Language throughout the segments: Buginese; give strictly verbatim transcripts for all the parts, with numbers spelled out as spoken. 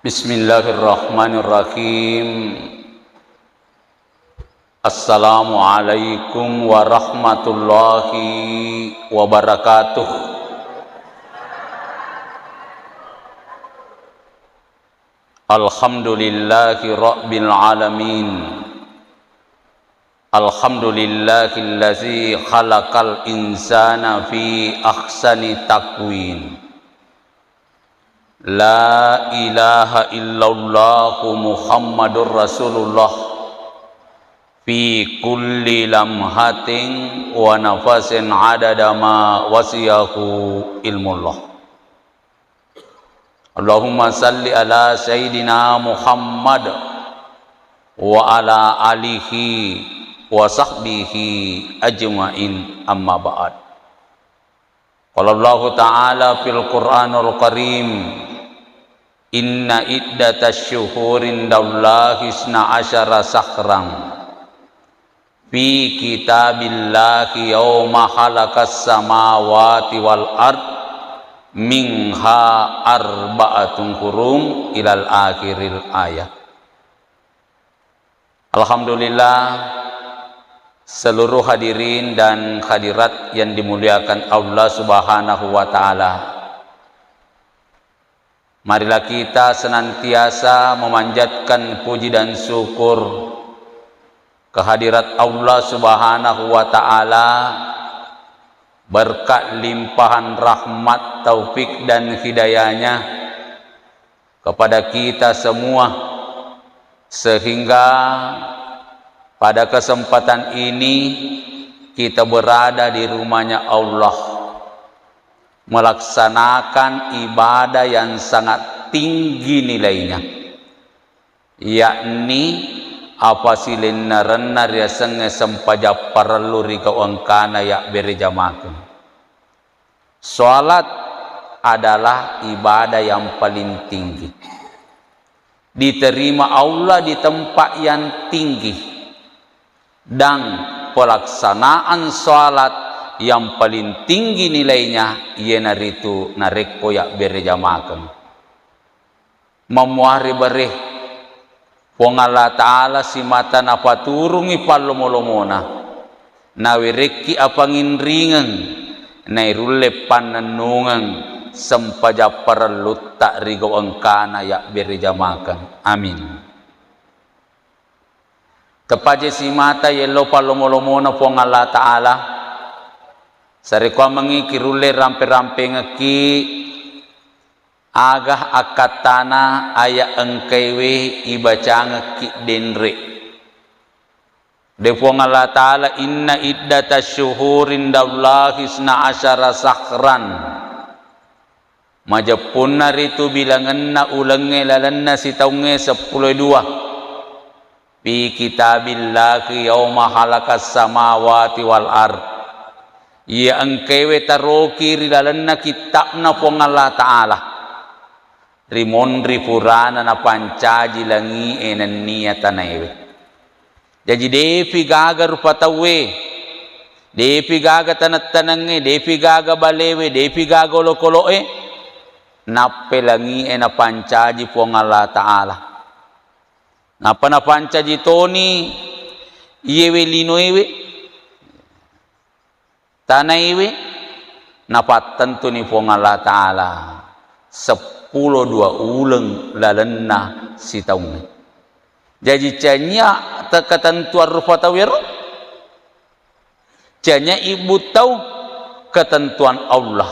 Bismillahirrahmanirrahim. Assalamualaikum warahmatullahi wabarakatuh. Alhamdulillahi rabbil alamin. Alhamdulillahillazi khalaqal insana fi ahsani taqwim. La ilaha illallah Muhammadur Rasulullah fi kulli lamhatin wa nafasin adada ma wasiyahu ilmullah. Allahumma salli ala Sayyidina Muhammad wa ala alihi wa sahbihi ajma'in, amma ba'd. Qala Allahu ta'ala fil Qur'anul Karim, "Inna iddatasy syuhuri indallahi isna asyara syahran fi kitabillahi yauma khalaqas samawati wal ard minha arba'atun hurum," ilal akhiril ayah. Alhamdulillah, seluruh hadirin dan hadirat yang dimuliakan Allah Subhanahu wa Ta'ala. Marilah kita senantiasa memanjatkan puji dan syukur kehadirat Allah Subhanahu wa Ta'ala, berkat limpahan rahmat, taufik, dan hidayahnya kepada kita semua, sehingga pada kesempatan ini kita berada di rumahnya Allah, melaksanakan ibadah yang sangat tinggi nilainya, yakni apa silennerenna riasengnge sempajang parellu ri gau engkana yabbere jamakeng. Salat adalah ibadah yang paling tinggi. Diterima Allah di tempat yang tinggi. Dan pelaksanaan salat yang paling tinggi nilainya iyanaritu narekko yabbere jamakeng. Mamuare bare, Puang Allah Ta'ala simata napaturungi pallomo-lomona, nawerekki apanginringeng, nairulle pannennungeng sempajang parellutta ri gau engkana yabbere jamakeng. Amin. Tepaje simata yello pallomo-lomona Puang Allah Ta'ala, sarekkuammengngi kirulle rampe-rampengekki aga akkattana aya engkaiwe ibacangekki denre. De Puang Allah Ta'ala, "Inna iddatasy syuhuri indallahi isna asyara syahran." Majeppunna ritu bilangenna ulengnge lalenna sitaungnge seppulo dua. Fi kitabillahi yauma khalaqas samawati wal ard. Iya engkaiwe taroki ri lalenna kitta'na Puang Allah Ta'ala. Ri monri purana napancaji langi'e nennia tanaewe. Jaji depi gaga rupa tauwe, depi gaga taneng-tanengnge, depi gaga balewe, depi gaga olokolo'e, nappai langi'e napancaji Puang Allah Ta'ala. Nappa napancaji toni iyewe linoewe, tanaiwe, napattentuni Puang Allah Ta'ala seppulo dua uleng lalenna sitaungnge. Jaji, cania te-, ketentuan rupa tau ero, cania ibbu tau ketentuan Allah.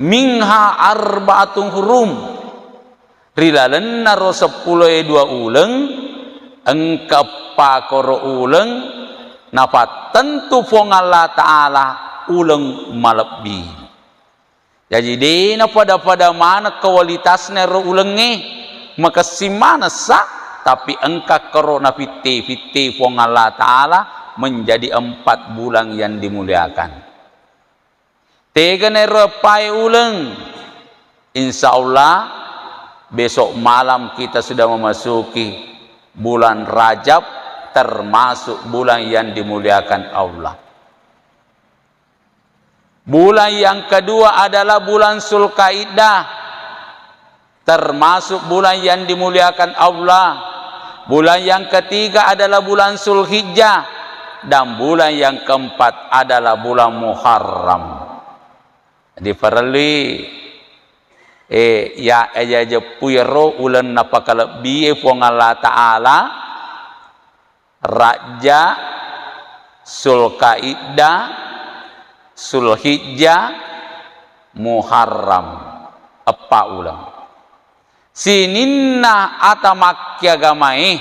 Minha arba'atun hurum. Ri lalenna ro seppuloe dua uleng, engka pakoro uleng napattentu Puang Allah Ta'ala uleng malebbi. Jaji, de napada-pada maneng kualitasna ro ulengnge, makessing manessa, tapi engka koro nafitte-fitte Puang Allah Ta'ala menjadi empat bulan yang dimuliakan. Tegana ero eppae uleng, insya Allah besok malam kita sudah memasuki bulan Rajab, termasuk bulan yang dimuliakan Allah. Bulan yang kedua adalah bulan Zulkaidah. Termasuk bulan yang dimuliakan Allah. Bulan yang ketiga adalah bulan Zulhijjah, dan bulan yang keempat adalah bulan Muharram. Diparellui, eh, ya, eh, ya jeppu yero uleng napakalebbie Puang Allah Ta'ala, Rajja, Sulkaidah, Sulhijjah, Muharram. Eppa uleng. Sininna ata makkiagamae,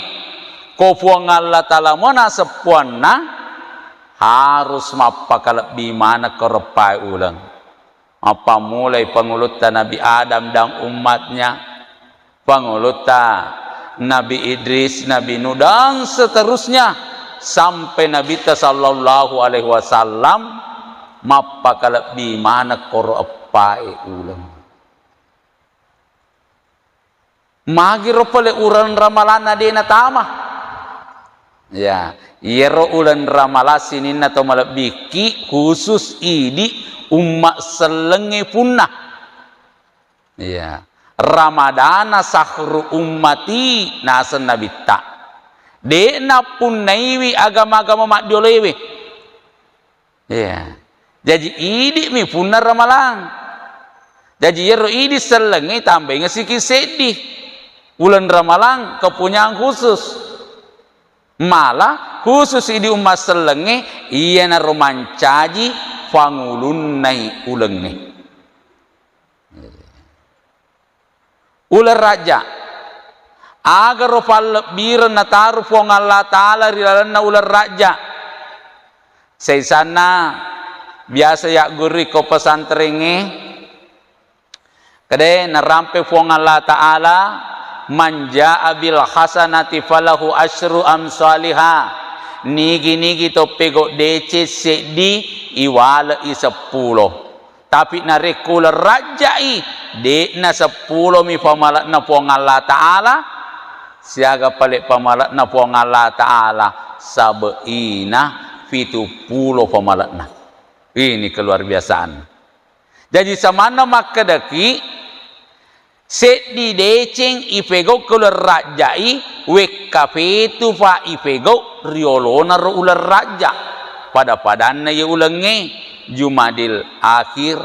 ko Puang Allah Ta'ala mona seppuanna, harus mappakalebbi maneng ko reppae uleng. Mappammulai pangulutta Nabi Adam dan umatnya, pangulutta Nabi Idris, Nabi Nuh, dan seterusnya, sampai Nabitta sallallahu alaihi wasallam mappakalebbi maneng koro eppae uleng. Magiro pole uleng Ramalanna de' natama. Ya, iyaro uleng Ramalang sininna to malebbikki khusus idi umma sellengnge punna. Ya. Ramadana sahru ummati naseng Nabitta. De' nappunnaiwi agama-agama maddiolewe. Iya. Jaji idi'mi punna Ramalang. Jaji iyaro idi sellengnge tambainga siki seddi. Uleng Ramalang kepunyaan khusus. Malah khusus idi umma sellengnge iyanaro mancaji pangulunnai ulengnge. Uleng Rajja. Agaro pallebbireng nataru Puang Allah Ta'ala ri lalenna uleng Rajja? Saisanna biasa yaggurui ko pesantrengnge, kede narampe Puang Allah Ta'ala, "Man jaa bil hasanati falahu asyru amsaliha." Nigi-nigi to pegau deceng seddi, iwale'i seppulo. Tapi narekko uleng Rajja'i, de'na seppulomi pamale'na Puang Allah Ta'ala, siaga pale pamale'na Puang Allah Ta'ala, sabe'ina pitu pulo pamale'na. Ini keluar biasaan. Jaji samanna makkedaki, seddi deceng ipegau ko uleng Rajja'i, wekka petu pa ipegau riolona ro uleng Rajja. Pada-padanna ye ulengnge, Jumadil Akhir,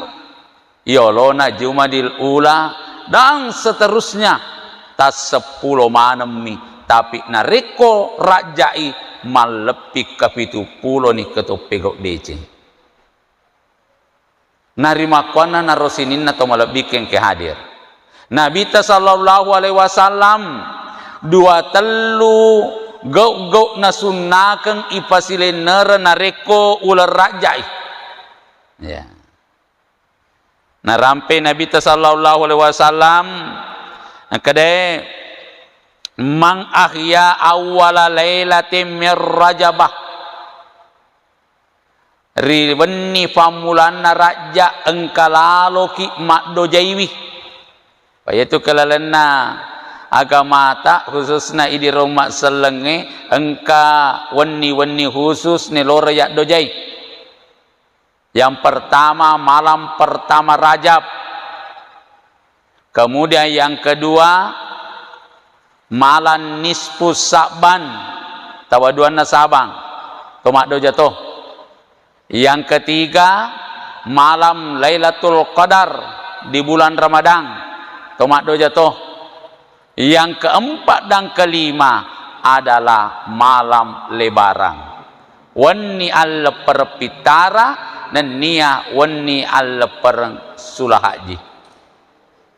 yolona Jumadil Ula, dan seterusnya, tasseppulo manemmi. Tapi narekko Rajja'i, malleppi ka pitu pulo ni keto pegau deceng. Narimakkuannanaro sininna to malebbikke engke hadir. Nabitta sallallahu alaihi wasallam dua tellu gau-gau nasunnakeng ipasilennereng narekko uleng Rajja'i. Ya. Narampe Nabitta sallallahu alaihi wasallam, nakkeda, "Man ahya awwala lailatin min Rajabah." Ri wenni pammulanna Rajja engka laloki maddojaiwi. Payatu kelalenna agamata, khususna idi ro umma sellengnge, engka wenni-wenni khusus neloreng yaddojai. Yang pertama, malam pertama Rajab. Kemudian yang kedua, malam nisfu Sa'ban, tawaduanna Sabang, to maddoja to. Yang ketiga, malam Lailatul Qadar di bulan Ramadan, to maddoja to. Yang keempat dan kelima adalah malam Lebaran. Wenni alleppereng pittara, nennia wenni alleppereng sula haji.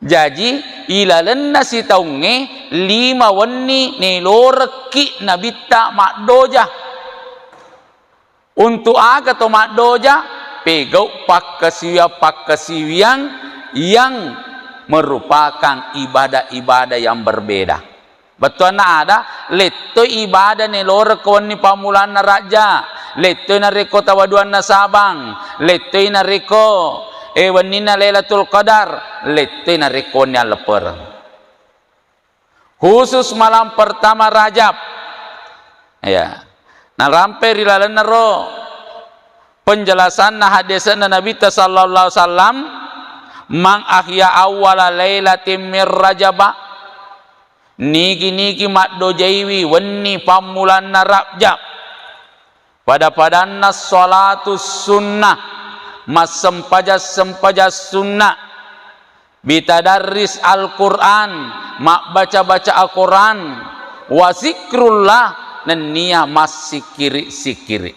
Jaji, ilalenna sitaungnge lima wenni nelorekki Nabitta maddoja. Untuk aga to maddoja? Pegau pakkasiwiang-pakkasiwiang yang merupakan ibadah-ibadah yang berbeda. Bettuanna ada, lettoi ibadah neloreng ko wenni pammulanna Rajja, lettoi narekko tawaduanna Sabang, lettoi narekko, eh, wenninna Lailatul Qadar, lettoi narekko wenni alleppereng. Khusus malam pertama Rajab. Ya. Narampe ri lalenna ro penjelasanna haddese'na Nabitta sallallahu alaihi wasallam, "Man ahya awwala lailatin min Rajaba," nigi-nigi maddojaiwi wenni pammulanna Rajab, pada-padanna sholatu sunnah, massempajang-sempajang sunnah, bitadarris Al-Quran, mabbaca-baca Al-Quran, wa zikrullah, nennia massikkiri-sikkiri.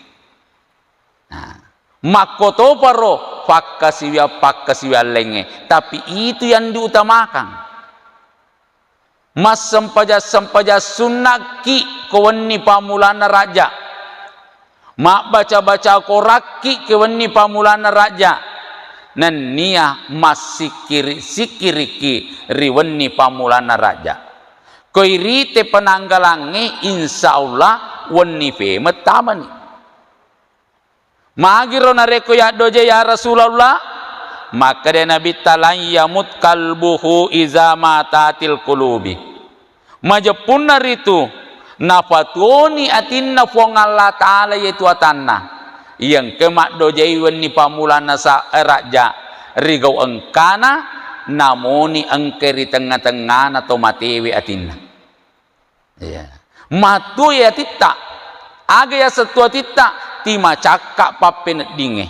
Nah, makkotoparo pakkasiwiang-pakkasiwiang laingnge, tapi itu yang diutamakan. Massempajang-sempajang sunnaki ko wenni pammulanna Rajab. Mabbaca-baca korakki ke wenni pammulanna Rajab. Nennia massikkiri-sikkiriki ri wenni pammulanna Rajab. Koirite penanggalangnge, insya Allah wenni peme tamani. Magiro narekko yaddojai, ya Rasulullah? Makkeda Nabitta, "Lan yamut qalbuhu iza matatil qulubi." Majeppunna ritu, napatuoni atinna Puang Allah Ta'ala, iyetu atanna. Iya engka maddojai wenni pammulanna sa-, eh, Rajab, rigau engkana, namoni engka ri tengnga-tengngana to matewe atinna. Iya. Matu iya atitta. Aga yaseng tu atitta? Timacakka pappeneddingnge.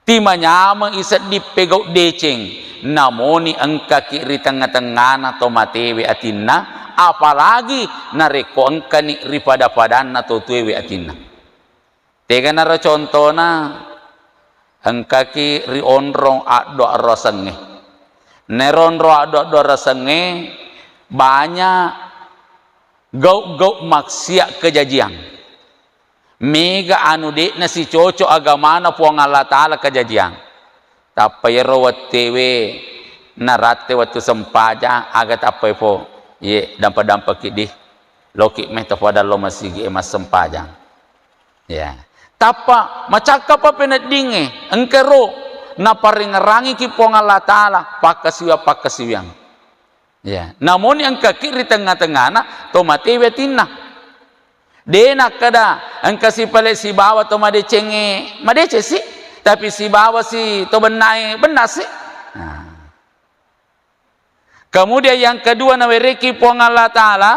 Timanyameng isedding pegau deceng. Namoni engkaki ri tengnga-tengngana to matewe atinna, apalagi narekko engkani ri pada-padanna to tuewe atinna. Teganaro contona, engkaki ri onrong addoa rasengnge. Nero onrong addoa-, addoa rasengnge, banyak gau-gau maksiat kejajiang. Mega anu de'na sicocok agamana Puang Allah Ta'ala kejajiang. Tappa iyaro wettuewe naratte wettu sempajang, aga tappai po, iye, dampa-dampaki di, loki meta pada lo masigi e massempajang. Ya. Tappa macakka pappeneddingnge, engka ro naparengngerangiki Puang Allah Ta'ala, pakkasiwiang-pakkasiwiang. Ya. Namoni engkaki ri tengnga-tengngana to matewe atinna. De nakkeda engka sipale sibawa to madecengnge madeceng si, tapi sibawa si to bennae benna si. Nah. Kemudian yang kedua nawereki Puang Allah Ta'ala,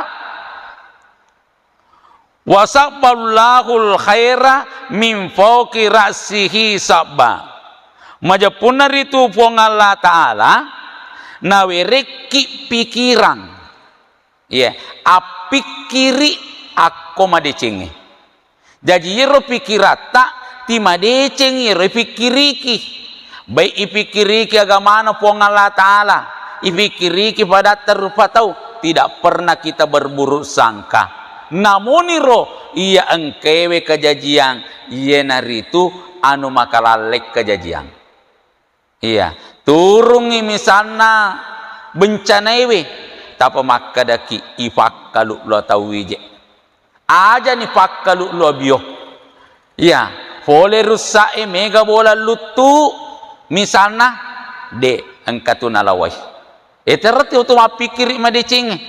"Wa sabballahul khaira min fauqi ra'sihi sabba." Majeppunna ritu Puang Allah Ta'ala nawerekki pikirang. Iya, appikkiri akko madecengnge. Jaji, iyaro pikiratta timadeceng iyaro ipikkiriki. Baik ipikkiriki agamana Puang Allah Ta'ala, ipikkiriki padatta rupa tau, tidak pernah kita berburuk sangka. Namoniro iya engkaewe kajajiang, iyanaritu anu makalalleng kajajiang. Iya, turungngi misalna bencanaewe, tappa makkedaki ipakkalu'lua tauwi je. Ajani pakkalu'lua bio. Iya, pole russae mega bola luttu, misalna, de, engka tu nalawai. E, tereti tu mappikkiri madecengnge.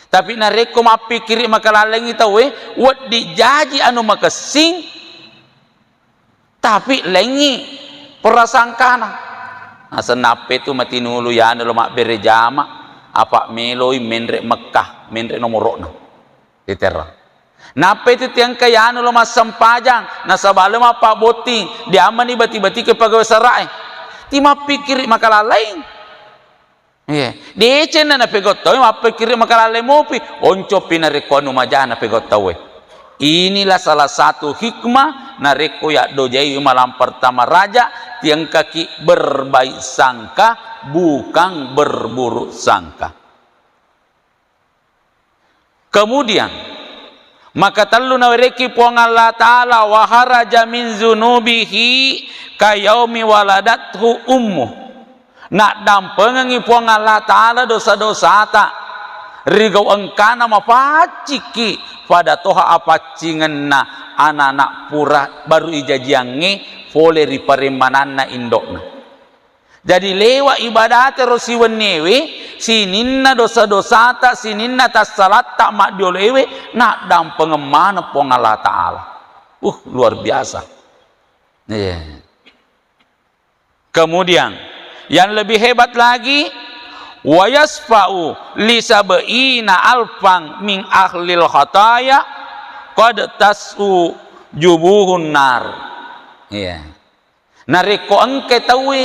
Tapi narekko mappikkiri makalallengngi tauwe, wedding jaji anu makessing, tapi laingngi prasangkana. Naseng nappa tu matinulu yanu lo mabbere jama, apa meloi menre Mekkah, menre nomoro'na. Ditero. Nappa tu tiangka yanu lo massempajang, nasaba lo mappabbotting, diammani bati-bati ke pegawai sarae. Timappikkiri makalalaing. Iya. Decenna napegau tauwe mappikkiri makalalleng mopi, oncopi narekko anu majana pegau tauwe. Inilah salah satu hikmah narekko yaddojai malam pertama Raja, tiangkaki berbaik sangka, bukan berburuk sangka. Kemudian, makatellu nawerekki Puang Allah Ta'ala, "Wa kharaja min dzunubihi ka yaumi waladathu ummu." Naddampengengngi Puang Allah Ta'ala dosa-dosata, rigau engkana mapaccikki pada toha apaccingenna anak-anak pura baru ijajiangnge pole ri paremmananna indo'na. Jadi, lewa ibadate ro siwenniewe, sininna dosa-dosata, sininna tassalatta maddioloewe, naddampengeng maneng Puang Allah Ta'ala. Uh, luar biasa. Iya. Kemudian, Yang lebih hebat lagi, wa yasfa'u li sab'ina alfan min ahlil khataya qad tas'u jubuhun nar. Iya. Narekko engke tauwe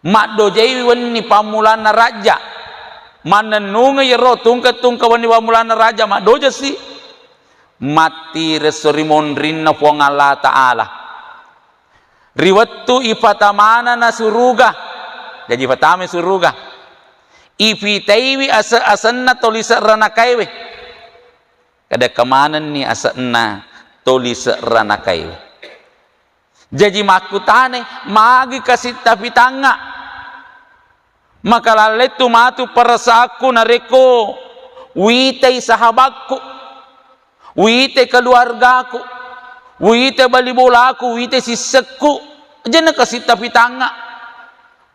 maddojaiwi wenni pammulanna rajja, mannennungeng iyaro tungke-tungke wenni pammulanna rajja maddojasi, matti resso ri monrinna Puang Allah Ta'ala. Ri wettu ipatamana na suruga, jaji ipatamai suruga, ipitaiwi ase-asenna toli se'ranakaewe. Kada kemanenni ase'na toli se'ranakaewe. Jaji makkutanai, magi kasi tapitangnga? Maka lallettu matu perasaanku narekko witai sahabatku, witai keluargaku, witai bali bolaku, witai sissekku, jena kasi tapitangnga.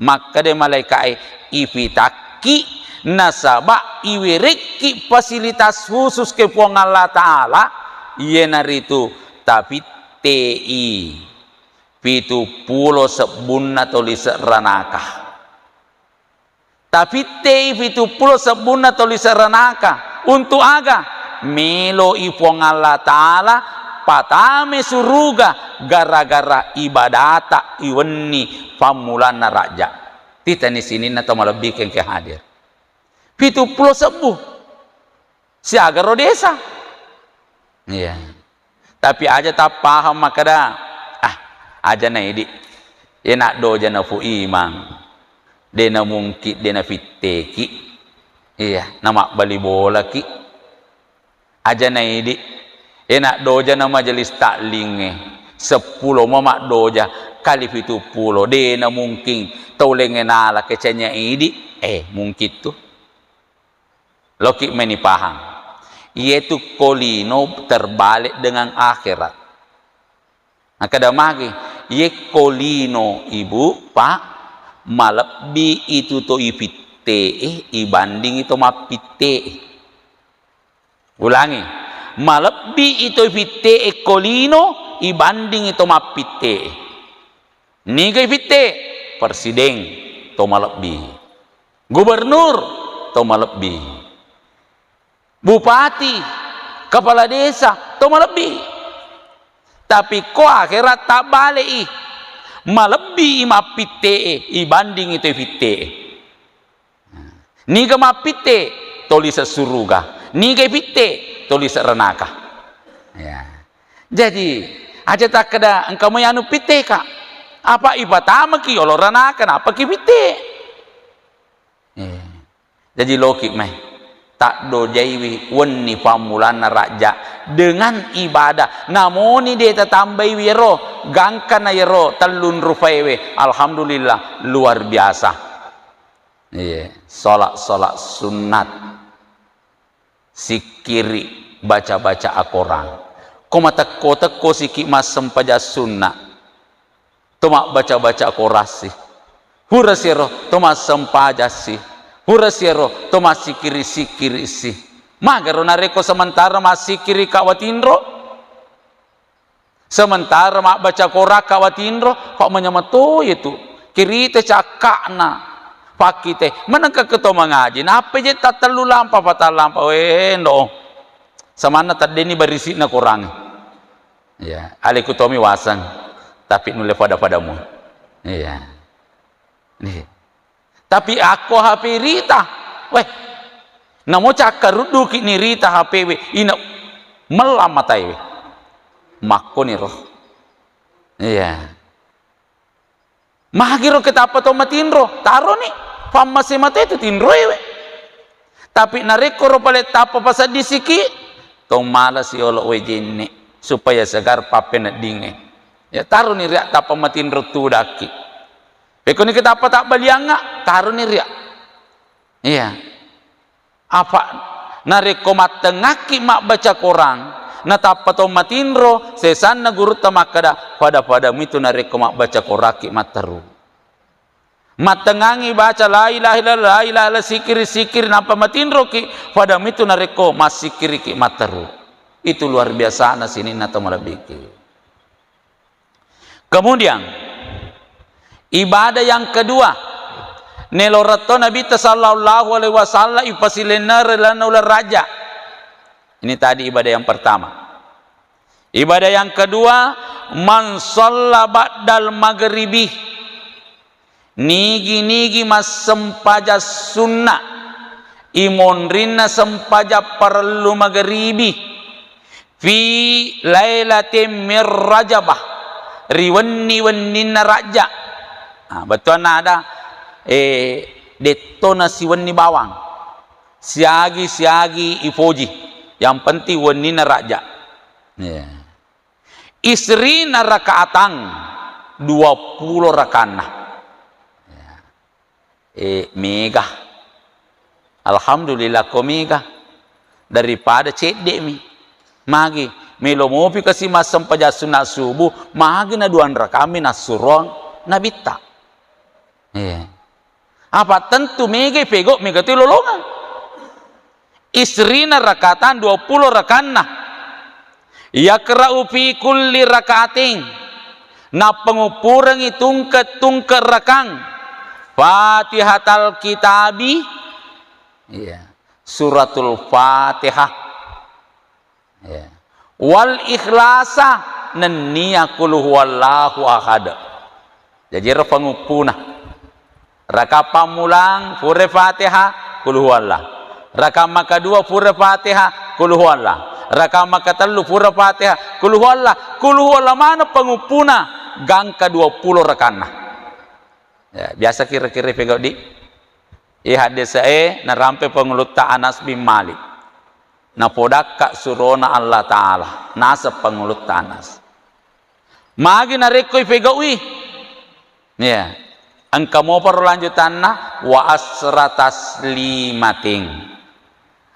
Makkeda malaika'e, ipitakki nasaba iwerekki fasilitas khusus ke Puang Allah Ta'ala, iyanaritu tapittei pitu pulo sebbunna toli se'ranaka. Tapittei pitu pulo sebbunna toli se'ranaka. Untuk aga? Meloi Puang Allah Ta'ala patame suruga gara-gara ibadata iwenni pammulanna rajja. Titani sininna to malebbi kengke hadir. Pitu pulo sebbu. Siaga ro desa. Iya. Tapi aja tappahang makkeda, ah, aja na idi. Enak doja na Fu Imang. De na mungkin, de na fitteki. Iya, na mabbali bolaki. Aja na idi. Enak doja na majelis taklingnge. Seppulo ma maddoja kali pitu pulo. De na mungkin tau lengnge nala kecanya idi. Eh, mungkin tu. Loki meni pahang. Iyetu ko lino terbalik dengan akhirat. Makkeda magi, iye ko lino, Ibu, Pak, malebbi itu to ipitte'e ibandingi to mappitte'e. Ulangi, malebbi itu ipitte'e ko lino ibandingi to mappitte'e. Niga ipitte? Presiden, to malebbi. Gubernur, to malebbi. Bupati, kepala desa, to malebbi. Tapi ko akhirat tabbalei. Malebbi i mappitte'e ibandingi to ipitte'e. Niga mappitte, tolise suruga. Niga ipitte, tolise ranaka. Ya. Jadi, aja takkeda engka moi anu pitteka. Apa ipatamaki yolo ranaka, napaki pitte. Eh. Jaji loki mai. Taddojaiwi wenni pammulanna rajja dengan ibadah. Namoni de tatambaiwi yero, gangkana yero tellung rupaewe. Alhamdulillah, luar biasa. Iya, salat-salat sunnat, sikkiri, baca-baca Al-Quran. Ko matekko-tekko siki massempajang sunnah, to mabbaca-baca Al-Quran si. Pura siero to massempajang si. Pura siero to massikkiri-sikkiri si. Magaro narekko sementara massikkiri ka watinro? Sementara mabbaca Korakka watinro, pa manyameng to yetu. Kirita cakka'na pakkite. Menengka keto mangaji, nappa je tattellu lampa, patang lampa, wendo. Samanna teddeni barisi'na Korangnge. Ya, aleku tomi waseng, tapi nulle pada-padamu. Iya. Nih. Tapi akko H P rita, weh, namo cakkarudduki ni rita H P we, ina mellang matae we. Makkoni ro. Iya. Magiro ke tappa to matinro, taroni. Pammase mate tu tinroe we. Tapi narekko ro pale tappa paseddisiki, to malasi olo we jenne supaya segar pappeneddingnge. Ya taroni ria tappa matinro tudakki. Pekkoni ke tappa tabbaliangnga, taroni ria. Iya. Apa narekko mattengngakki mabbaca Korang, natappa to matinro, sesanna gurutta makkeda, pada-pada mitu narekko mabbaca Korakki matteru. Mattengngangi baca la ilaha illallah, la ilaha illallah, sikiri-sikiri, nappa matinroki, pada mitu narekko massikiriki matteru. Itu luar biasana sininna to malebbiki. Kemudian, Ibadah yang kedua, neloreng to Nabitta sallallahu alaihi wasallam ipasilennereng lalenna uleng Rajab. Ini tadi ibadah yang pertama. Ibadah yang kedua, man shalla ba'dal maghribi. Nigi-nigi massempajang sunna imonrinna sempajang parellu mageribi, fi lailatin min Rajabah, ri wenni-wenninna Rajab. Ah, bettuanna ada, eh, dettona siwenni bawang. Siagi-siagi ipoji. Yang penting wenninna Rajab. Iya. Isrina rakaatan, dua pulo rakanna. Ya. Eh, mega. Alhamdulillah ko mega. Daripada cedde'mi. Magi, melo mopi kasi massempajang sunna subuh, magi na duan rakami nassuroang Nabitta. Iya. Apa tentu mega pego mega tu lolongang. Isrina rakatan, dua pulo rakanna. Yaqra'u fi kulli rakaatin. Nappanguppurengi tungke-tungke rakang. Fatihatal kitabi. Iya. Suratul Fatihah. Ya. Wal ikhlasa nennia qul huwallahu ahad. Jaji ero panguppuna. Raka pammulang pura Fatihah, qul huwallah. Raka makadua pura Fatihah, qul huwallah. Raka makatellu pura Fatihah, qul huwallah. Qul huwallah maneng panguppuna, gangka dua pulo rakanna. Ya, biasa kira-kira pegau di. Iya haddese'e narampe pangulutta Anas bin Malik. Napodakka surona Allah Ta'ala. Naseng pangulutta Anas. Magi narekko ipegau'i. Iya. Engka moparo lanjutanna, wa asra taslimatin.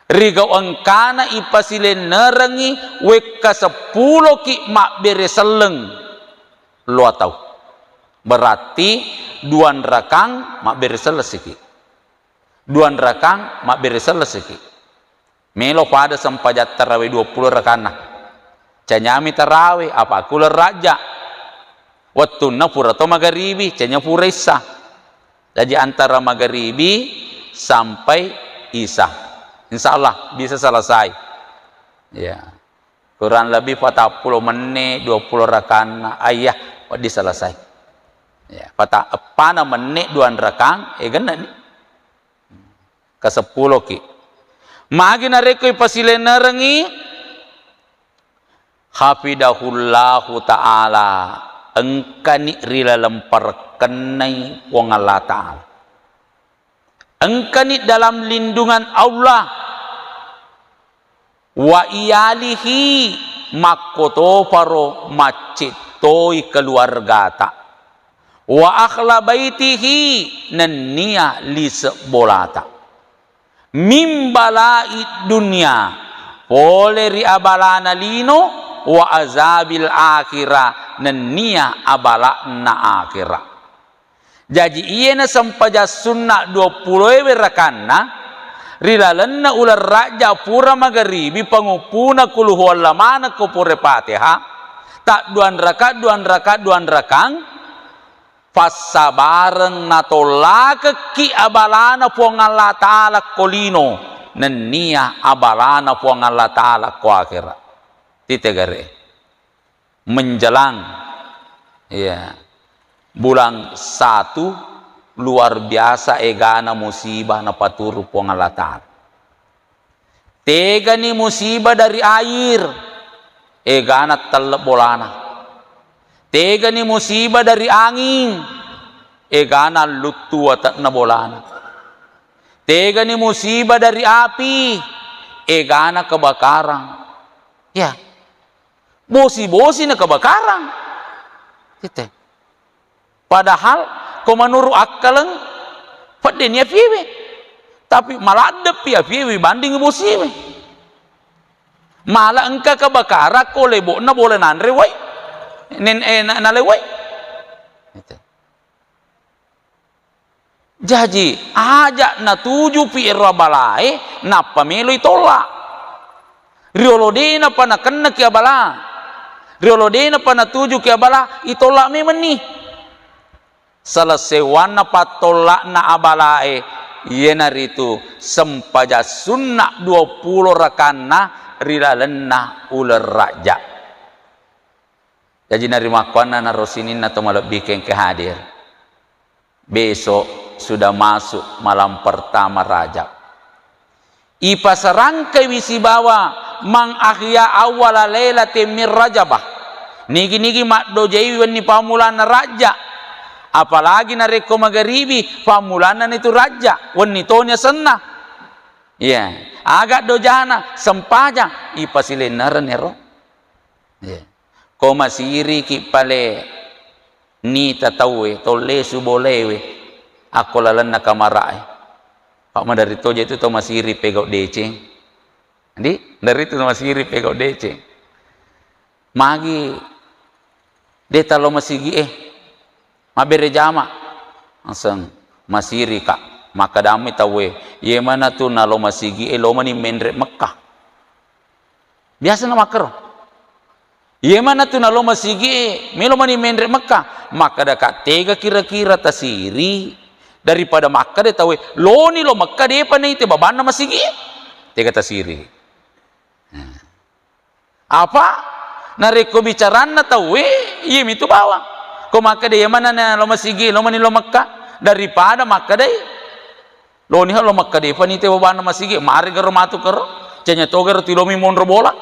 Rigau engkana ipasilennerengngi wekka seppuloki mabbere selleng. Loa tau. Berarti duan rakang mabbere sellesiki. Duan rakang mabbere sellesiki. Melo pada sempajang tarawe dua pulo rakanna. Canyami tarawe, apa kuleng Rajab. Wettunna pura to magaribi, canya pura Isya. Jaji antara magaribi sampai Isya. Insya Allah bisa selesai. Ya. Kurang lebih patappulo menne, dua pulo rakanna, ayah, wedding selesai. Ya, pata-, eppana menne duan rakang, eh, genne ni. Kaseppuloki. Magi narekko ipasilennerengngi, hafidahullahu ta'ala, engkani ri laleng parekkennai Puang Allah Ta'ala. Engkani dalam lindungan Allah. Wa iyalihi, makkotoparo maccittoi keluargata. Wa akhla baitihi, nennia lise bolata. Min balai dunia, pole ri abalana lino, wa azabil akhirah, nennia abala'na akhirah. Jaji, iyena sempajang sunna dua pulo ewe rakanna, ri lalenna uleng Rajab pura magaribi, panguppuna qul huwallah maneng ko pura Fatihah, ta duan raka, duan raka, duan rakang, passabareng natollakekki abalana Puang Allah Ta'ala ko lino, nennia abalana Puang Allah Ta'ala ko akhera. Titegare. Menjelang, ya, bulan satu, luar biasa egana musibah napaturu Puang Allah Ta'ala. Tegani musibah dari air, egana telle bolana. Tegani musibah dari angin, egana luttu wate'na bolana. Tegani musibah dari api, egana kebakaran. Ya, bosi-bosi na kebakarang. Tette. Padahal ko menuru akkaleng, peddeni apiwe. Tapi maladdepi apiwe banding bosiwe. Mala engka kebakarang ko lebo'na bola nanre wai. Nen, eh, na, nalewai. Tette. Jaji, aja natujupi ero abalae, nappa melo itolla. Riolo denapa nakennaki abala, riolo denapa natujuki abala, itolla memenni. Salessewanna pattolla'na abalae, iyanaritu sempajang sunna duappulo rakanna ri lalenna uleng Rajab. Jaji narimakkuannanaro sininna to malebbi kengke hadir. Besok sudah masuk malam pertama Rajab. Ipasarangkaiwi sibawa man ahya awwala lailatin min Rajabah. Nigi-nigi maddojaiwi wenni pammulanna Rajab. Apalagi narekko magaribi, pammulannanitu Rajab, wenni toni asenna. Iya, aga dojana, sempajang, ipasilennerenni ero. Iya. Ko masiriki pale nita tauwe, tollesu bolewe, akko lalenna kamara'e. Pak maderri toje tu to masiri pegau deceng. Di, dari tu masiri pegau deceng. Magi de talo masigi e, mabbere jama. Langsung masiri ka. Makkadammi tauwe, ye mana tu nalo masigi e, lo mani menre Mekah. Biasa na makkero. Ye mana tu nalo masigi e, melo mani menre Mekah. Makkada ka tega kira-kira tasiri daripada makkada tauwe, loni lo Mekah depa naite babanna masigi e. Tega tasiri. Nah. Apa? Narekko bicaranna tauwe, iyemitu bawang. Ko makkeda, "Iya manenna lo masigi, lo mani lo Mekka," daripada makkedai, "Loniha lo Mekka, depa nite babanna masigi, mari garo matu kero, cenya togaro tilomi monro bola."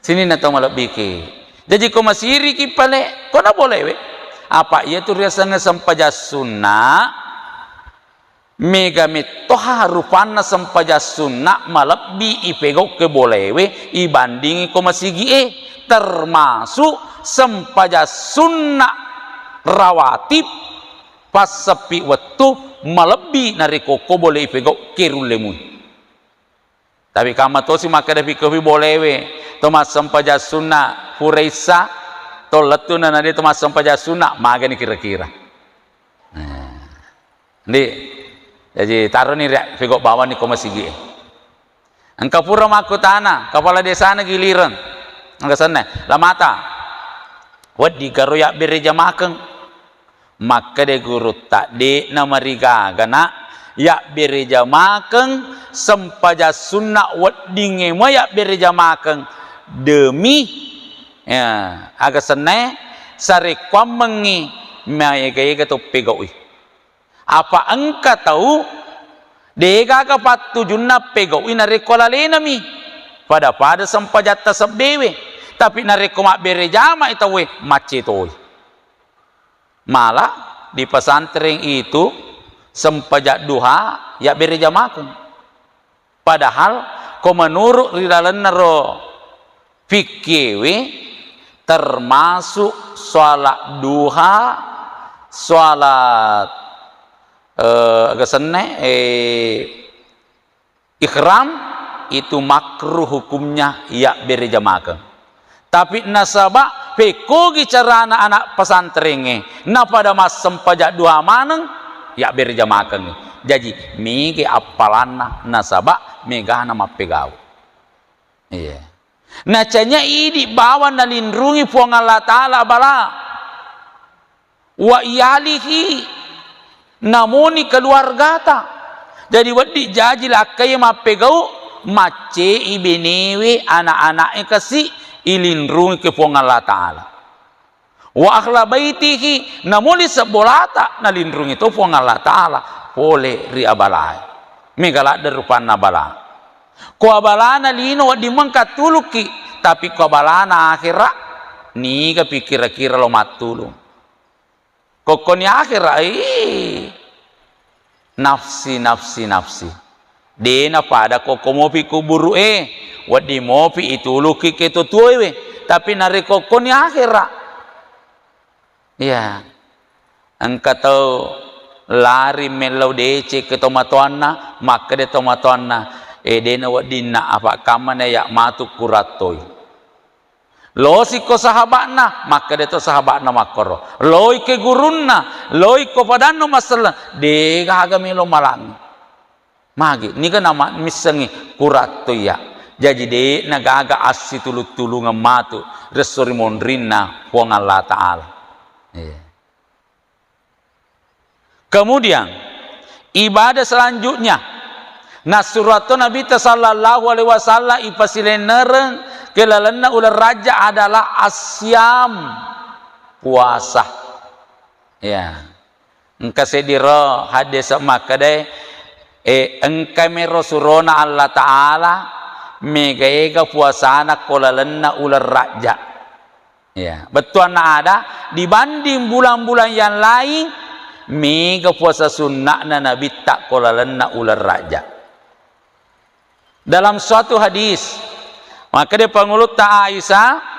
Sininna tau malebbiki. Jaji ko masiriki pale, ko nabolewe. Apa iyatu riasengnge sempajang sunna, Mega mettoha rupanna sempajang sunna malebbi ipegau ke bolewe ibandingi ko masigi e, termasuk sempajang sunna rawatib passeppi wettu malebbi narekko ko bole ipegau ke rullemui. Tapi kamma tosi makkeda pikkopi bolewe, to massempajang sunna pura issa, to lettu na nade to massempajang sunna, magani kira-kira. Nah. Ndi, jaji taroni ria pegau bawani ko masigi e. Engka pura makkutana, kepala desana gilireng. Engka senna, lamata. Wedding karo yabbere jamakeng. Makkeda gurutta, "De'na marigaga, Nak, yabbere jamakeng sempajang sunna weddingnge mua yabbere jamakeng demi, ya, aga sennae sarekkuammengngi maega-ega to pegaui. Apa engka tau degaga pattujunna pegaui narekko lalenami, pada-pada sempajatta sebbewe, tapi narekko mabbere jamai tauwe, macce toi." Malah di pesantren itu sempajang duha yabbere jamakeng. Padahal ko menurut ri lalennaro fikkiewe termasuk sholat duha, sholat, eh, aga senna, eh, Ihram itu makruh hukumnya yabbere jamakeng. Tapi nasaba pekkogi carana anak pesantrengnge, napada massempajang duha maneng, yabbere jamakeng. Jaji, mega appalanna nasaba megana mappegau. Iya. Nacanya idi bawang nalinrungi Puang Allah Ta'ala bala. Wa iyalihi, namoni keluargata. Jadi wedding jaji lakkai mappegau, maccei benewe, anak-anaknya kasi ilinrungi ke Puang Allah Ta'ala. Wa ahla baitihi, namoli sebbolata nalinrungi to Puang Allah Ta'ala pole ri abalae. Mega ladde rupanna abala. Ko abalana lino wedding mengka tulukki, tapi ko abalana akhera, niga pikira-kira lo mattulung. Kokkoni akhera, ih, nafsi, nafsi, nafsi. Dena pada kokko mopi kuburu e, wedding mopi ituluki ke to tuoe we. Tapi narekko kokkoni akhera, iya, engka tau lari mellau deceng ke tomatoanna, makkeda tomatoanna, eh, dena weddinna apa kammana ya matu kurattoi. Losi ko sahaba'na, makkeda to sahaba'na makkoro. Loi ke gurunna, loi ko padanno masselleng, de gaga melo malangngi. Magi, niga nama missengi kuratto iya. Jaji de na gaga assitulung-tulungeng matu resso ri monrinna Puang Allah Ta'ala. Iya. Kemudian, ibadah selanjutnya, nassuratto Nabitta sallallahu alaihi wasallam ipasilennereng ke lalenna uleng Rajab adalah asyam, puasa. Ya. Engka seddiro hadis makkedae, eh, engka mero surona Allah Ta'ala mega-ega puasana ko lalenna uleng Rajab. Ya, bettuanna ada, dibanding bulan-bulan yang lain, mega puasa sunna'na Nabitta ko lalenna uleng Rajab. Dalam suatu hadis, makkeda Pangulutta Aisyah,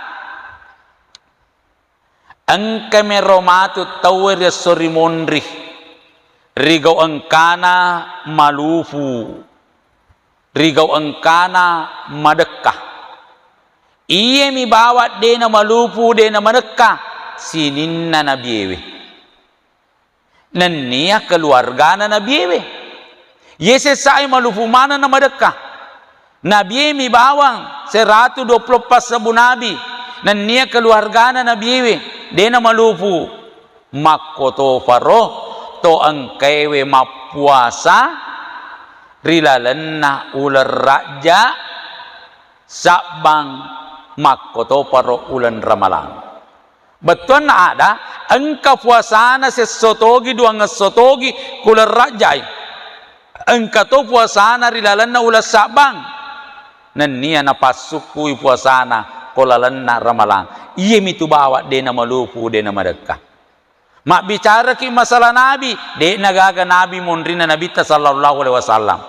engka mero matu tauwe ri esso ri monri, rigau engkana malupu, rigau engkana madekka. Iyemi bawang de namalupu, de namadekka sininna nabiewe. Nennia keluargana nabiewe. Ye sessae malupu maneng namadekka. Nabiemi bawang seratu dua puluh empat sebbu nabi. Nennia keluargana nabiewe de namalupu. Makkotoparo to engkaewe mappuasa ri lalenna uleng Rajab, Sabbang, makkotoparo uleng Ramalang. Bettuanna ada, engka puasana sesso togi, duangngesso togi ku uleng Rajai. Engka to puasana ri lalenna uleng Sabbang. Nennia napassukkui puasana ko lalenna Ramalang. Iyemitu bawang de namalupu, de namadekka. Mabbicaraki masalah nabi, de'na gaga nabi monrinna Nabitta sallallahu alaihi wasallam.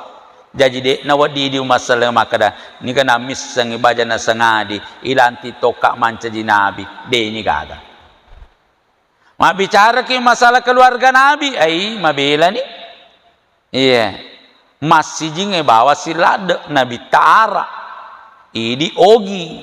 Jaji de'na wedding idi umassaleng makkeda, niga nammissengngi baja nasengadi, ilanti tokka mancaji nabi, de'ni gaga. Mabbicaraki masalah keluarga nabi, ai mabelani. Iya. Massijingnge bawang siladde, Nabitta ara. Idi ogi.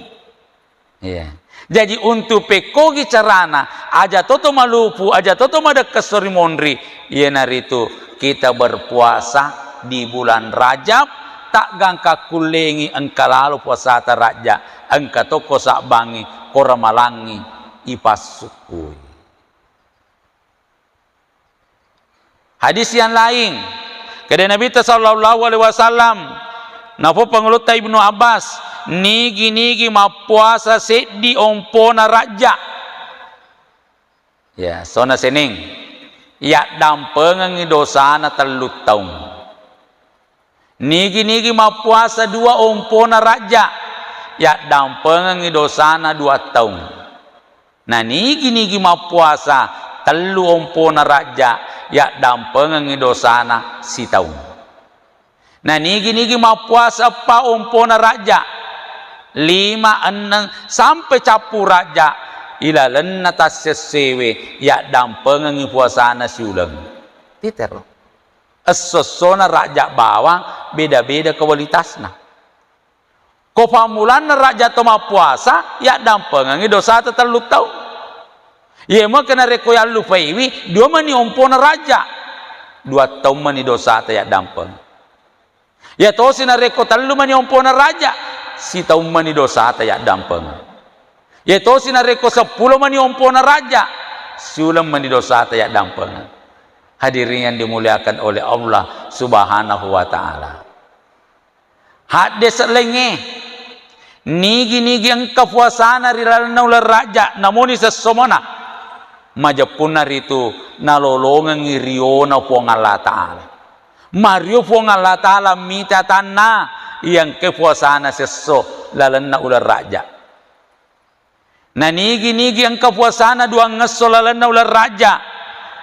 Iya. Jaji, untu pekkogi carana, aja toto malupu, aja toto madekka esso ri monri, iyanaritu kita berpuasa di bulan Rajab, taggangka kullengi engka lalo puasata Rajab, engka tokko Sabbangngi, ko Ramalangngi ipassukkui. Hadis yang lain, kede Nabitta sallallahu alaihi wasallam, nafo Pangulutta Ibnu Abbas, nigi-nigi mappuasa seddi ompona Rajab. Ya, sona seneng. Yaddampengengi dosana tellu taung. Nigi-nigi mappuasa dua ompona Rajab, yaddampengengi dosana dua taung. Na nigi-nigi mappuasa tellu ompona Rajab, yaddampengengi dosana sitaung. Na nigi-nigi mappuasa eppa ompona Rajab, lima, enneng, sampai cappu Rajab, ilalenna tassessewe, yaddampengengi puasana siuleng. Titero. Esso-essona Rajab bawang beda-beda kualitasna. Ko pammulanna Rajab to mappuasa, yaddampengengi dosata tellu taung. Iye maka narekko yallupaiwi, dua mani ompona Rajab, dua taung mani dosata yaddampeng. Iya tosi narekko tellu mani ompona Rajab, sitaung mani dosata yaddampeng. Iya tosi narekko seppulo mani ompona Rajab, siuleng mani dosata yaddampeng. Hadirin yang dimuliakan oleh Allah Subhanahu wa Ta'ala. Haddese laingnge, nigi-nigi engka puasana ri lalenna uleng Rajab, namoni sessomona, majeppunna ritu nalolongengngi riona Puang Allah Ta'ala. Mario Puang Allah Ta'ala mita tanna iya engka puasana sesso lalenna uleng Rajab. Na nigi-nigi engka puasana duangngesso lalenna uleng Rajab,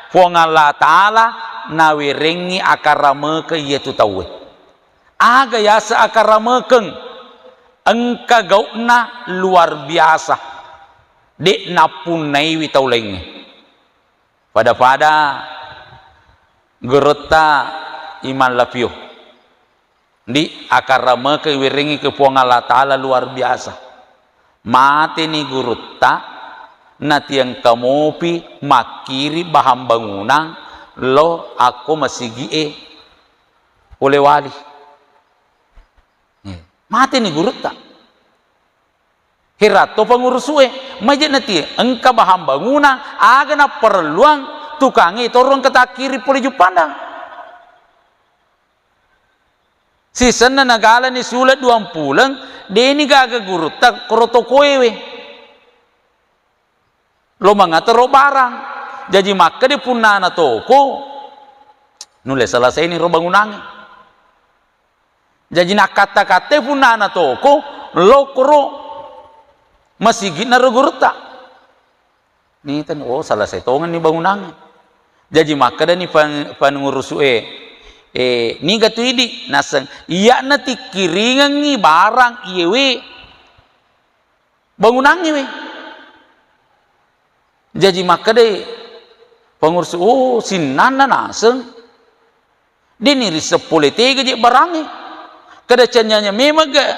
Puang Allah Ta'ala nawerengngi akaramekeng iyatu tauwe. Aga yaseng akaramekeng? Engka gau'na luar biasa, de' nappunnaiwi tau laingnge. Pada-pada gurutta Imam Lapio. Ndi, akaramekeng iwerengngi ke Puang Allah Ta'ala luar biasa. Mateni gurutta, natiengka mopi makkiri bahan bangunang lo akko masigi'e Polewali. Eh, mateni gurutta. Heratto pangurusue, maje' natie, engka bahan bangunang, aga napparelluang tukangnge toro engka takkiri pole Juppandang. Sisenna nagalani sule duampuleng, deni gaga gurutta koro tokoewe. Lo mangatoro barang. Jaji makkeda punnana toko, nulle selesaini ro bangunangnge. Jaji nakkatta-kattai punnana toko, lokro masigi'na ro gurutta. Nitani, oh, selesai tongenni bangunangnge. Jaji makkedani pan-, pangurusu'e, eh, niga tu idi? Naseng, iya'na tikkiringengngi barang iyewe bangunangnge we. Jaji makkedai pengurus, oh, sinnanna naseng. Deni risseng pole tega je barangnge. Kada canyanya memang ga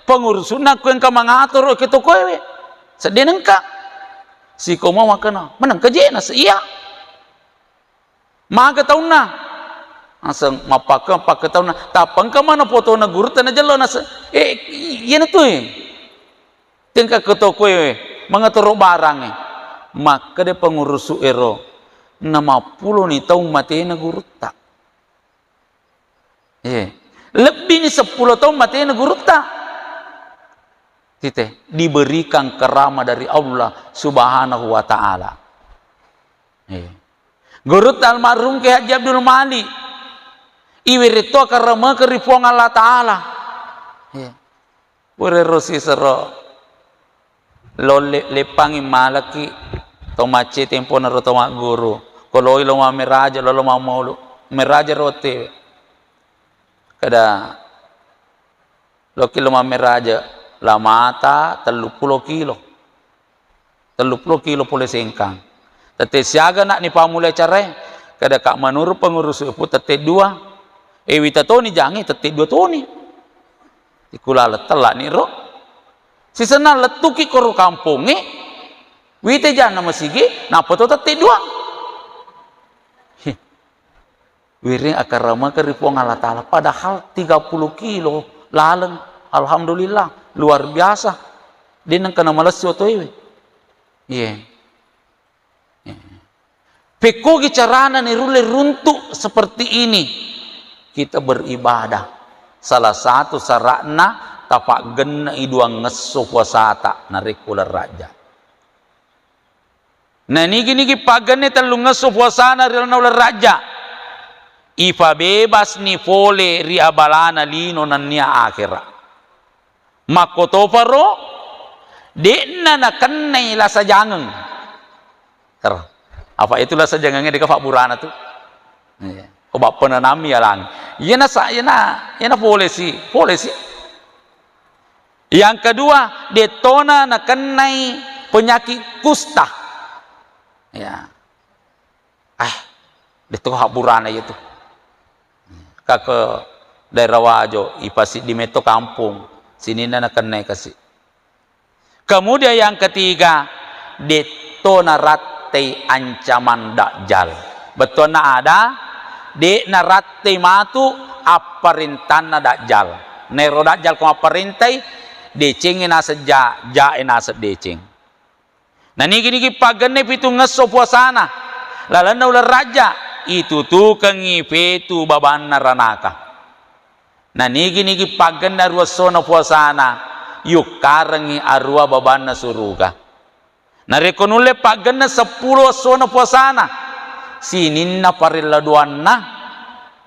pengurusunna ko engka mangatoro ke tokoe we. Seddena engka. Sikomo makkena, menengka je naseng iya. Maga taunna? Naseng, mappakka-, mappakka taunna. Tappa engka mana fotona gurutta najello naseng, eh, iyana tu, eh. Tengka ke tokoe, mangatoro barangnge. Makkeda pengurusu ero, namappuloni taung matena gurutta. Eh, lebbini seppulo taung matena gurutta. Tite, diberikan karama dari Allah Subhanahu wa Ta'ala. Eh. Gurutta almarhum Kiai Haji Abdul Malik, iweretto akaramekeng ri Puang Allah Ta'ala. Eh. Purero sisero lolle, leppangi malaki to macce tempona ro to magguru. Ko loi lo mammeraja, lo, lo mammolu. Meraja rote. Kada lokki lo mammeraja, la mata telluppulo kilo. Telluppulo kilo pole Sengkang. Tette siaga nak ni pammulai acarae, kada ka menurut pengurusu pu tette dua. Eh, wita toni jange, tette dua toni. Ikula letella ni ro. Sisenna lettuki koro kampongnge, wita janna masigi, nappa to tette dua. Hih. Wiring akaramekeng ri Puang Allah Ta'ala, padahal tiga puluh kilo laleng, alhamdulillah, luar biasa. De nengka namalessu otoewe. Iya. Iya. Pekkogi carana nirulle runtuk seperti ini? Kita beribadah. Salah satu syaratna tapaggenne i duangngesso puasata narekko ulerrajja. Na nigi-nigi paggenne tellungngesso puasana ri lalenna uleng rajja, ifabebasni fole ri abalana lino nennia akhera. Makkotoparo de'na nakennai lasa jangeng. Ter-, apa itu lasa jangengnya deka fabburana tu? Iya. Ko bappenanammi yalang. Iyana sa-, iyana, iyana fole si, fole si. Yang kedua, dettona nakennai penyakit kusta. Ya. Ah, detto habburana itu. Ka ke daerah Wajo, ipasiddi metto kampung, sininna nakennai kasi. Kemudian yang ketiga, de'to narattei ancaman Dajjal. Bettuanna ada, de' narattei matu apparentanna Dajjal. Naero Dajjal ko mapparentai, decengnge naseng ja, jae naseng deceng. Na nigi-nigi paggenne pitungngesso puasana, lalenna uleng rajja, itutukengngi petu babanna ranaka. Na nigi-nigi paggenna aruwa essona puasana, yukkarengngi aruwa babanna suruga. Narekko nulle paggenna seppulo essona puasana, sininna parella doanna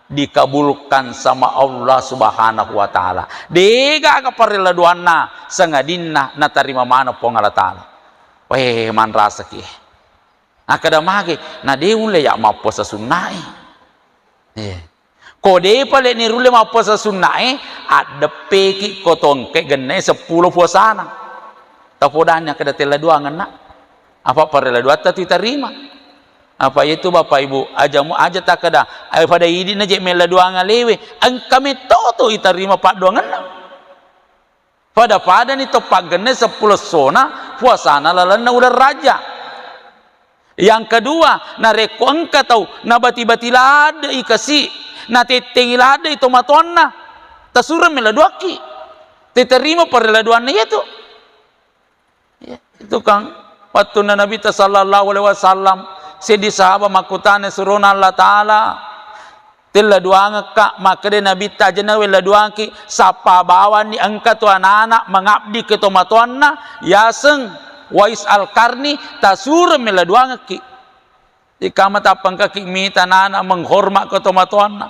dikabulkan sama Allah Subhanahu wa Ta'ala. Degaga parella doanna sangadinna natarima maneng Puang Allah Ta'ala. Weh, manrasaki. Akkeda mage, na de ulle ya mappuasa sunnae. Eh. Ko de pale ni rulle mappuasa sunnae, addeppeki ko tongke genne seppulo puasana. Tapodani akkeda tella duangenna. Apa parella duatta tu itarima. Apa itu Bapak Ibu, aja mu, aja takkeda, eh, pada idi na je mella duang alewe, engka metto tu itarima padduangenna. Pada-padani to paggenne seppulo essona puasana lalenna uleng rajja. Yang kedua, narekko engka tau nabati-bati ladde'i kasi, natettengi ladde'i tomatoanna, tasureng mella duakki. Teterima parella duanna iyatu. Ya, itu kan wattunna Nabitta sallallahu alaihi wasallam Seddi sahaba makkutana surona Allah Ta'ala, "Telladuangekka?" Makkeda Nabitta, "Aja nawelladuangki, sappa bawanni engka tu anana mengabdi ke tomatoanna, yaseng Wais Al-Qarni, tasuro melladuangekki." Ikama tappangkaki mita nana menghormat ke tomatoanna.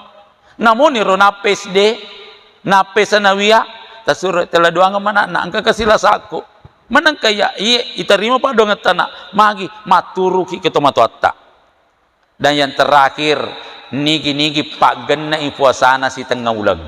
Namuniro nappe S D, nappe sanawiyah, tasuro, "Telladuangeng mana'na, engka kasilasakku." Menengka iya, iye, iterima paddoangettana, magi matturuki ke tomatoatta. Dan yang terakhir, nigi-nigi paggenna i puasana sitengnga uleng.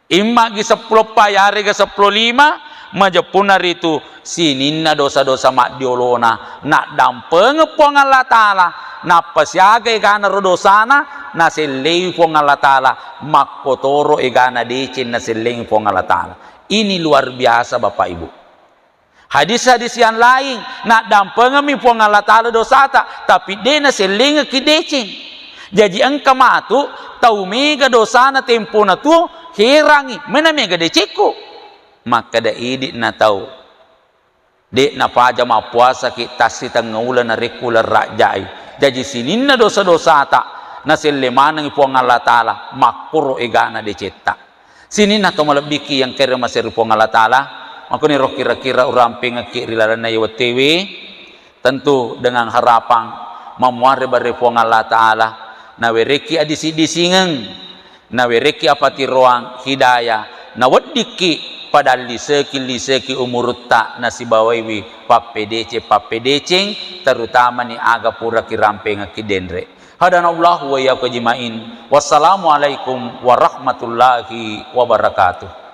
Immagi seppulo eppa yarega seppulo lima, majeppunna ritu sininna dosa-dosa maddiolona, naddampengeng Puang Allah Ta'ala, nappa siaga egana ro dosana, nasellewi Puang Allah Ta'ala, makkotoro egana deceng nasellengi Puang Allah Ta'ala. Ini luar biasa, Bapak Ibu. Hadis-hadis yang lain, naddampengemmi Puang Allah Ta'ala dosata, tapi de nasellengekki deceng. Jaji engka matu tau mega dosana tempona tuo, herangi, mena mega decekku. Makkeda idi na tau, de napaja mappuasaki tassitengnga uleng narekko uleng rajjai. Jaji sininna dosa-dosata naselle manengi Puang Allah Ta'ala, makkoro egana decetta. Sininna to malebbiki yang kere maseri Puang Allah Ta'ala, makkuniro kira-kira urampengekki ri lalenna ye wettuewe, tentu dengan harapang mamuare bare Puang Allah Ta'ala, nawerekki adisi-disingeng, nawerekki apatiroang hidayah, naweddikki padalliseki-liseki umurutta nasibawaiwi pappedeceng-pappedeceng, terutamani aga pura kirampengekki denre. Hadanallahu wa iyyakum ajma'in. Wassalamualaikum warahmatullahi wabarakatuh.